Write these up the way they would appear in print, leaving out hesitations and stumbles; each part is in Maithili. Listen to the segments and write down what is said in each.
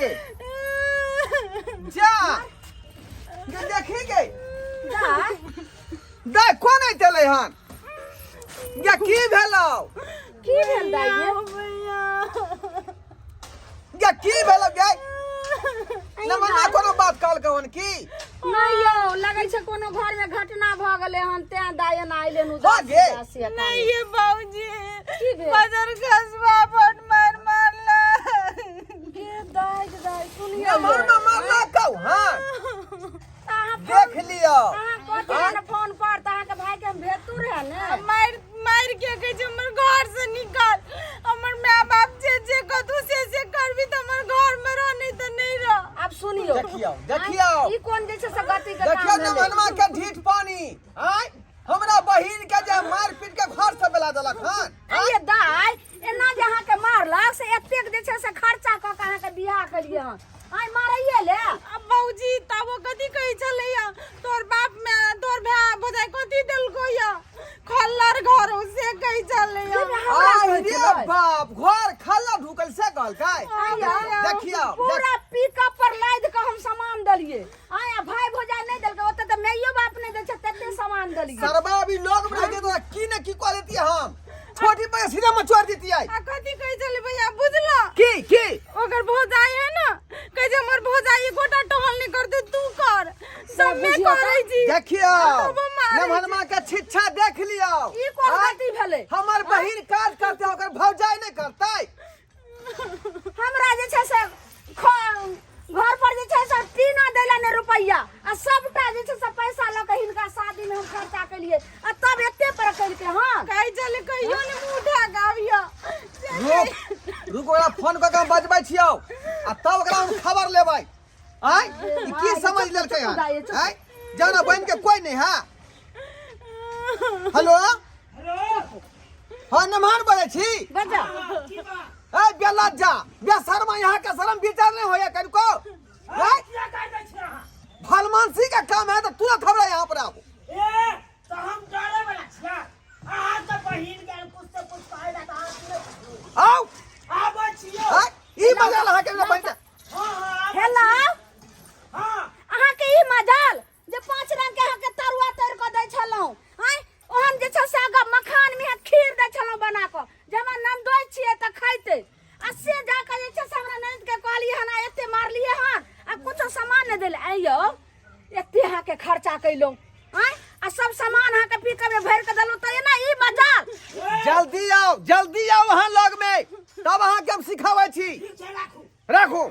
गे जा गे देखी गे दाय दाय कोन अइतलै हन गे की भेलौ की भेल दाय ये भैया गे की भेलौ गे नमन्ना कोनो बात कहलकै हन की नहि यौ लगै छै कोनो घर में घटना भऽ गेलै हन तें दाय एना अइले नु भऽ गेल? नहीं ये बाबूजी की भेल? बजर खसबा बड मार मारला के दाय के दाय सुनियौ नमन्ना मारला कहू हन अहाँ देख लियौ अहाँ कथी लए ने फोन पर तऽ अहाँके भाई के हम भेजतू रहे ने मार मार के कहै छै हमर घर से निकाल हमर माय बाप जे जे कहतू से से करबी तऽ हमर घर में रह नहीं तऽ नहीं रह आब सुनियौ देखियौ देखियौ ई कोन जे छै से गति के देखियौ काम भेलै नमनमा के ढीठ पानी आय हमरा बहिन के जे मार पीट के घर से बेला देलक हन आइए दाय एना जे अहाँके मारलक से एतेक जे छै से खर्चा कऽ के अहाँके बियाह केलियै हन आइ मारैये ले अब बाबूजी तब वो कथी कहै छलैया तोर बाप में तोर भाय भौजाई कथी देलको या खल्लर घर हो से कहै छलैया हमरा आय कहै रे छलै। बाप घर खल्ला ढुकल से कहलकै आइया, देखियौ पूरा पिकअप पर लादि कऽ हम सामान देलियै आइ आ भाय भौजाई नहि देलकै ओते तऽ माइयो बाप नहि दै छै तते सामान देलियै सरबा अभी लोग में रहते तो की न की कह देती हम छोटी पर सीधा मचोड़ देती है आ कथी कहै छलै भैया बुझला की की ओकर भौजाई है ना कहै छै हमर भौजाई एकोटा टहल नहीं करते तू कर सब में बुझियौ तऽ। करै छी देखियौ तबो मारै छै। नमहनमा के छिच्छा देख लियौ ई कोन आँय? गति भेलै हमर बहिन काज करते ओकर भौजाई नहीं करतै हमरा जे छै से घर पर जे छै से टीना दै लए नहि रुपैआ आ सबटा जे छै से पैसा लऽ कऽ हिनका शादीमे हम खर्चा केलियै आ तब एते पर केलकै हँ कहै छलै कहियो ने मुँह उठा के आबियौ रुक रुक ओकरा फोन कऽ के हम बजबै छियौ आ तब ओकरा हम खबर लेबै आय ई की समझ लेलकै हन आय जाना बहिन के कोई नहीं है हेलो हाँ नमहर बोलै छी बजा ए बेलज्जा बेशर्मा यहाँ के शर्म विचार नहीं होया कनको आय किया काटि दै छियै अहाँ? भलमानसी का काम है तो तुरंत हमरा यहाँ पर आबो ए, तऽ हम डरे वाला छियै अहाँ तऽ बहिन गेल कुछ से कुछ कहै ला तऽ अहाँ तुरंत आओ आबै छियै आय ई मजा अहाँ के बहिन के हँ हँ आबै हेलो हँ अहाँके ई मजाल जे पाँच रंग के अहाँके तरुआ तोड़ि कऽ दै छलहुँ आँय ओहन जे छै से आगाँ मखान मे खीर दै छलहुँ बना कऽ जे हमरा ननदोइ छियै तऽ खैतै आ से जा कऽ जे छै से हमरा ननदके कहलियै हन आ एते मारलियै हन आ कुछो सामान नहि देले आँय यौ एते अहाँके खर्चा कयलहुँ आँय आ सब सामान अहाँके पिकअपमे भरि कऽ देलहुँ तऽ एना ई मजाल जल्दी आओ जल्दी आओ अहाँ लग में तब अहाँ के हम सिखाबै छी ठीक छै राखू राखू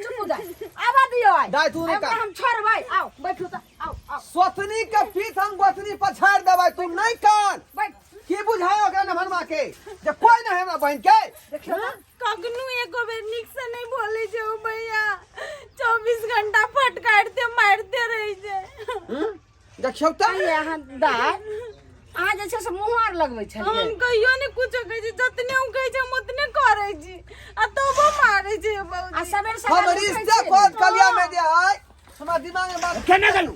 चुप दाइ आबऽ दियौ आइ दाइ, तू नहि आइ ओकरा कर। हम छोड़बै आउ बैठू तऽ आउ आउ सोतनी के पीठ हम गोतनी पछाड़ देबै तू नहीं कान बैठ की बुझाय ओकरा नमनमा के जे कोई नहीं हमरा बहन के देखियौ तऽ कखनो एको बेर नीक से नहीं बोले छै ओ भैया 24 घंटा फटकारते मारते रहे छै हम्म? देखियौ तऽ अरे अहाँ दाइ अहाँ जे छै से मुँह आर लगबै छलियै हम कहियो ने कुछो कहै छी जतने हम कहै छी हम ओतने करै छी आ तबो मारै छै आ बाबूजी सबेर हम सकाल उठै रिश्ते छियै ने। कोत कलिया में जे है हमरा दिमाग में बात केने गेलू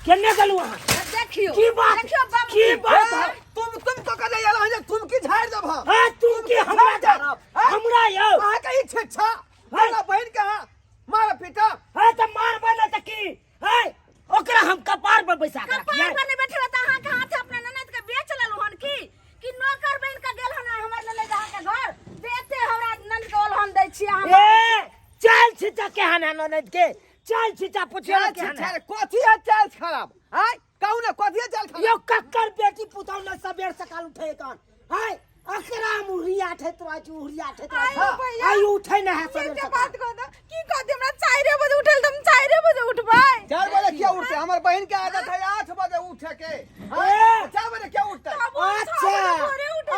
केने गेलू अहाँ देखियौ की बात देखियौ बम की बात है तुम तुम तो कहे आयल हन जे तुम की झाड़ देब हम हाँ तुम की हमरा झाड़ब हैं? हमरा यौ अहाँ के ई छिच्छा हमरा बहन के अहाँ मार पीटा हाँ तऽ मारबै ने तऽ की है ओकरा हम कपार पर बैसा के कपार रखियै पर नहि बैठेबै तऽ अहाँके हाथे अपना ननद के बेच लेलहुँ हन की कि नौकर बनि कऽ गेल हन हमर ननद अहाँके घर जे एते हमरा ननद के ओलहन दै छी अहाँ ए चल छिचा केहन है ननद के चल छिचा पुछियो चाल ने केहन छिच्छा है रे कथी है चाल खराब आय कहू ने कथी है चाल खराब यो कक्कर बेटी पुतौ ने सबेर सकाल उठे कन है अकरा मुहरिया ठेत रहे छी उहरिया ठेत रहे आयो भैया। आई उठे न है ये सबेर के सकाल बात कह दो की कहते हमरा 4 बजे उठल त हम 4 बजे उठबै 4 बजे क्या उठते हमर बहन के आदत है 8 बजे उठे के ए! 4 बजे क्या उठते अच्छा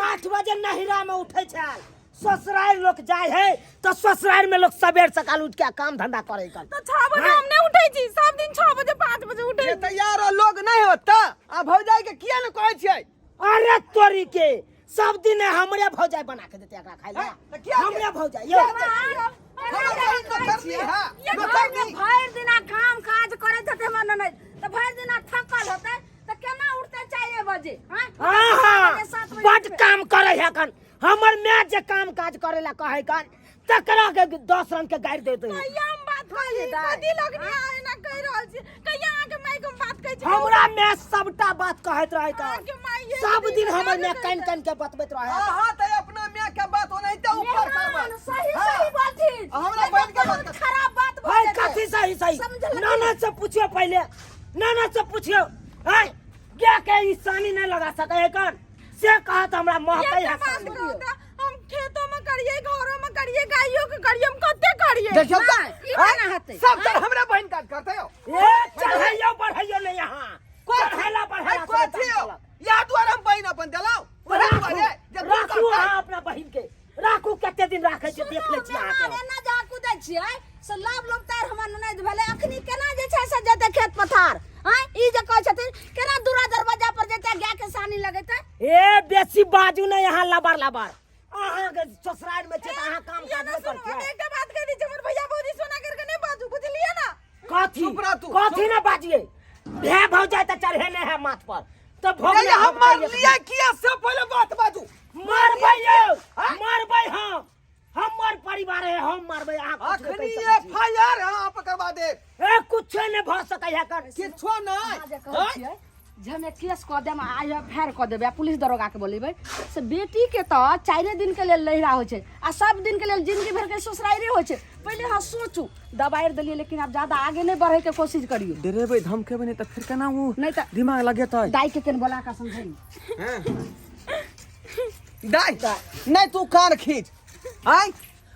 8 बजे नहिरा में उठे छल ससुराल लोग जाय है तो ससुराल में लोग सबेर सकाल उठ के काम धंधा करे कल तो 6 बजे हम नहीं उठै छी सब दिन 6 बजे 5 बजे उठै ये तैयार लोग नहीं होता आ भौजाई के किया ने कहै छियै अरे तोरी के सब दिन हमरे भौजाई बना के देते एकरा खाइ ला हैं? तऽ किया हमरे भौजाई यौ हमर बहिन नौकरनी है नौकरनी भरि दिना काम काज करैत हेतै हमर ननैद तऽ भरि दिना थकल होतै तऽ केना उठतै 4 बजे आँय? आहा बजे, 7 बजे बड उठबै। काम करे है कन हमर माय जे काम काज करे ला कहे कन तकरा के 10 रंग के गारि देते। कहिया हम बात कहली? दाइ। कथी लगनी अहाँ एना कहि रहल छी? कहिया अहाँके माय के हम बात कहै छी? हमरा में सबटा बात कहैत रहे। अहाँके माय ये सब दिन हमर में कहैत कान कान के बतबैत रहे। अहाँ तऽ अपना माय के बात ओनाहिते ऊपर करबै। मेहमान सही हाँ। सही बोलथिन। हमरा नहीं बहिन तऽ के बात बहुत खराब बात भऽ है जेतै। कथी सही सही? समझलखिन। नाना से पूछियो पहले, नाना से पूछियो। है क्या के ई सानी नहीं लगा सके है कन से कहत हमरा महकै एकटा है। बात कहू तऽ हम खेतो में करिए, घरो में करिए, गाइयो के करिए, हम कते करिए? देखियौ तऽ ई केना हेतै? सब तर हमरा बहिन काज करतै यौ। ए चढ़ैयो बढ़ैयो नहीं यहाँ चढ़ैला बढ़ैला। कथी यौ, इएह दुआरे हम बहिन अपन देलहुँ, ओएह दुआरे जे तू राखू करतै। अहाँ अपना बहिन के राखू, कते दिन राखै छै देख लै छी अहाँके। मेहमान एना जहाँ कुदै छियै से लाभ लोभ तार हमर ननैद भेलै। अखनी केना जे छै से जेतै खेत पथार? आँय, ई जे कहै छथिन केना दूरा दरवाजा पर जेतै, गाय के सानी लगेतै? ए बेसी बाजू नहीं यहाँ लबार लबार। अहाँके ससुराल में छै तऽ अहाँ काम ये काज ना नहि सुनू, हम करतियै। एकटा बात कहि दै छी, हमर भैया भौजी सोना करके नहि बाजू, बुझलियै ना? कथी? चुप रह तू, कथी चुप। ने बाजिए? भे भौजाई तऽ चढ़े नहीं है माथ पर तऽ भोग नहीं, हम मारलियै किया से पहिले बात बाजू। मारबै यौ, मारबै हम, हमर परिवार है, हम मारबै। अहाँ कुछ नहि अखनी कहि सकै छी। एफ I R अहाँ पर करवा देब। ए कुछो नहि भऽ सकै है कर। किछो नहि। अहाँ जे कहै छियै जे हमे केस कऽ देब आ आइ फेर कऽ देबै आ पुलिस दरोगाके बोलेबै, से बेटीके तऽ चारिए दिनके लेल नैहरा होइ छै आ सब दिनके लेल जिंदगी भरिके ससुराइरे होइ छै। पहिले अहाँ सोचू, दबारि देलियै लेकिन आब ज्यादा आगे नहि बढ़ैके कोशिश करियौ। डरेबै धमकेबै नहि तऽ फेर केना ओ नहि तऽ दिमाग लगेतै? दाइके केन बोला कऽ समझैली। दाइ नहि, तू कान खींच। आय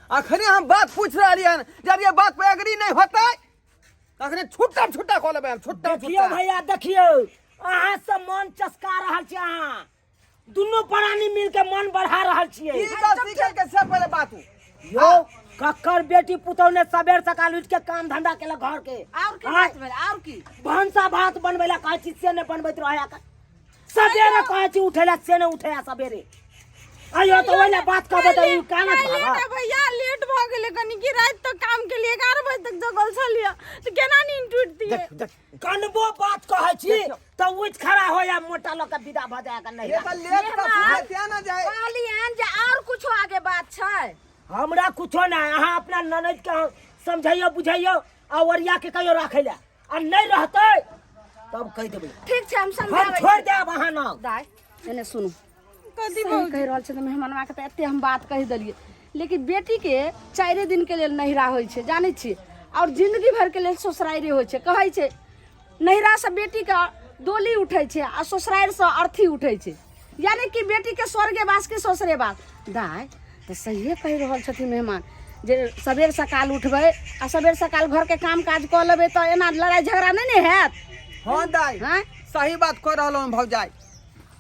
अखने हम बात पूछ रहलियै हन, जब ये बात पे एग्री नहि होतै अखने छुट्टा छुट्टा कऽ लेबै हम, छुट्टा देखियौ छुट्टा। भैया, देखियौ, अहाँ सब मन चसका रहल छी, अहाँ दुनू प्राणी मिल के मन बढ़ा रहल छियै। की गलती केलकै से पहिले बात यौ, ककर बेटी पुतहु ने सबेर सकाल उठि के काम धंधा केलक घर के? आओर की आँय, बात भेलै? आओर की? भनसा भात बनबै ला कहै छी से नहि बनबैत रहै, सबेरे कहै छी उठै ला से नहि उठै सबेरे। अयो तऽ ओहि ला बात कहबै तऽ ई कानत लेट भागत। है भैया, लेट भऽ गेलै कनि कि राति तक काम केलियै, 11 बजे तक जगल छलियै तऽ केना नींद टूटतियै? देख देख। कनबो बात कहै छी देखियौ। तऽ उठि खड़ा हो या मोटा लऽ के विदा भऽ जाय नहीं। ये तऽ लेट तऽ सुनै तें ना जाय। कहलियनि जे आओर कुछो आगे बात छै? हमरा कुछो नहि, अहाँ अपना ननद के समझैयौ बुझैयौ आ ओरिया के कहियो राखै लए, आ नहि रहतै तब कहि देबै। ठीक छै, हम हम समझाबै छोड़ि छी। देब अहाँ नाम। दाइ, एने सुनू। कथी? सही कहि रहल छै तऽ मेहमानवा के तऽ एते हम बात कहि देलियै, लेकिन बेटीके चारिए दिनके लेल नैहरा होइ छै, जानै छियै? आओर जिंदगी भरिके लेल ससुराइरे होइ छै। कहै छै नैहरासँ बेटीके डोली उठै छै आ ससुरारिसँ अर्थी उठै छै, यानी कि बेटीके स्वर्गे वास कि ससुरे वास। दाइ, तऽ सहिए कहि रहल छथिन मेहमान जे सबेर सकाल उठबै आ सबेर सकाल घरके काम काज कऽ लेबै तऽ एना लड़ाइ झगड़ा नहि ने हैत? हँ दाइ। आँय? सही बात कह रहलहुँ हन भौजाइ,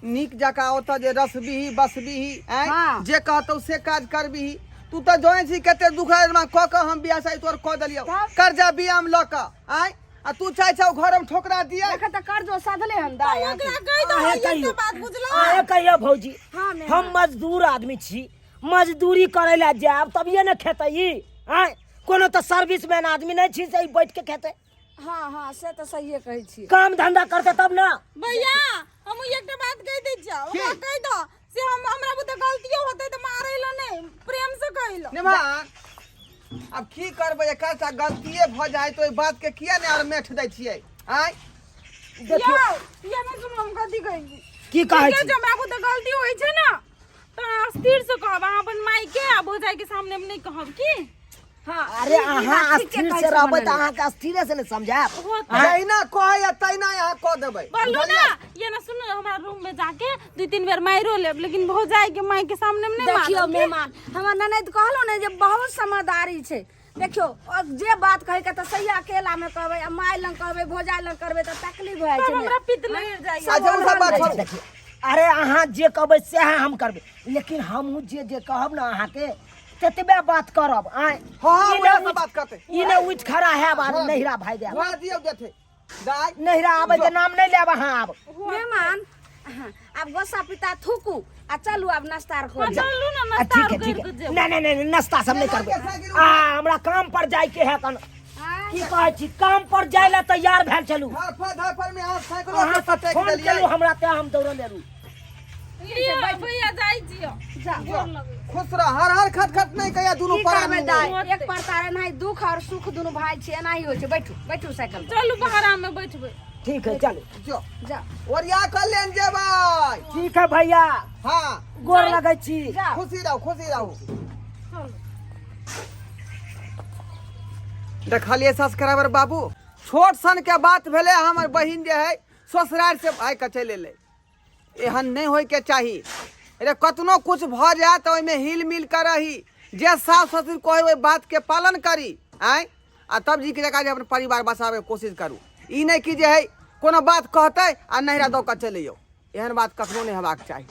नीक जकाँ ओतऽ जे रसबिही बसबिही आँय हाँ। जे कहतौ से काज करबिही। तू तऽ जोइ छी कते दुख कऽ कऽ हम बियाह शादी तोर कऽ देलियौ। तब? कर्जा बियाह लऽ कऽ आँय, आ तू चाहै छौ घरमे ठोकरा दियै? एखन तऽ कर्जो सधले हन दाइ। ओकरा कहि दो। अहें एकटा कहियौ। बात बुझलहुँ? अहें कहियौ भौजी। हाँ, मेहमान। हम मजदूर आदमी छी, मजदूरी करै लए जायब तभिए ने खेतै ई। आँय, कोनो तऽ सर्विस मैन आदमी नहि छी से ई बैठ के खेतै। हाँ हाँ, से तऽ सहिए कहै छियै। काम धंधा करतै तब ने। भैया, हम एकटा बात कहि दै छियौ, ओकरा कहि दो से हम हमरा बुते गलतियो होतै तऽ मारै लए नहि, प्रेम से कहि लए। निमान, आब की करबै? एकर टा गलतिए भऽ जाइ तऽ ओहि बात के किया नहि आर मेठ दै छियै? आँय देखियौ। यौ, ये नहि सुनू, हम कथी कहै छी। की कहै देखियौ, छी? जे हमरा बुते गलती होइ छै ने तऽ अहाँ स्थिर से कहब, अहाँ अपन माय के आ भौजाई के सामने मे नहि कहब की। हाँ, अरे ई- ई अहाँ बात ठीके अस्थिर कहै से छै रहबै तऽ मननी। अहाँके अस्थिरे से ने समझायब। जहिना कहैया तहिना अहाँ कऽ देबै। बोलू ना। बुझलियै? ये ना सुनू, हमरा रूम में जाके दू तीन बेर मारियो लेब, लेकिन भौजाई के माय के सामने में नहीं देखियौ मारब की? मेहमान, हमर ननैद कहलहुँ ने जे बहुत समझदारी छै। देखियौ, ओ जे बात कहै के तऽ सही अकेला में कहबै आ माय लग कहबै, भौजाइ लग करबै तऽ तकलीफ भए जाइ तब छै ने। हमरा पित्त लहरि जाइए। अच्छा, ओ सब बात छोड़ू। देखियौ, अरे अहाँ जे कहबै सएह हम करबै, लेकिन हमहूँ जे जे कहब ने अहाँके ततबे बात करब। आँय? हाँ, हाँ, ई उएह ने सब उठि- बात करतै। ई ने उठि खड़ा हैब आ नैहरा भागि जायब। वएह दियौ देथे दाइ। नैहरा आबै के नाम नहि लेब अहाँ आब। मेहमान, हाँ, आब गोसा पिता थूकू आ चलू, आब नाश्ता आर करू। चलू ना, आ, नाश्ता ठीक है, आर ठीक करि है। कऽ जेबै। नहीं नहीं नहीं, नाश्ता सब नहीं करबै। आ हमरा काम पर जाय के है कन। की कहै छी, काम पर जाय ला तैयार भेल चलू। धरफड़ धरफड़ में अहाँ साइकिलो अहाँ के सटैक फोन देलियै। केलू हमरा ते हम दौड़ल एलू। लिअ भैया जाइ छियौ। जा। गोर लगै। खुश रह, हर हर खट खट नहीं कहिया दुनू की करबै प्राणी। दाइ, एक परतार एनाही दुख और सुख दुनू भाई छै, एनाही होइ छै। बैठू बैठू साइकिल पर। चलू बहरा में बैठबै। ठीक है, चलू। जो जा। ओरिया कर लेन जेबै। ठीक है भैया। हाँ। गोर लगै छी। जा। खुशी रहू, खुशी रहू। चलू। देखलिए सब्सक्राइबर बाबू, छोट सन के बात भेलै, हमर बहिन जे है ससुराल से भाई के चलि एलै। एहन नहि होइके चाही रे। कतनो कुछ भऽ जाय तऽ ओहिमे हिल मिल कऽ रही, जे सास ससुर कहै ओहि बातके पालन करी। आँय, आ तब जी के जगह जे अपन परिवार बसाबैके कोशिश करू। ई नहि कि जे है कोनो बात कहतै आ नहिरा दऽ कऽ चलि अइयौ, एहन बात कखनो नहि हेबाक चाही।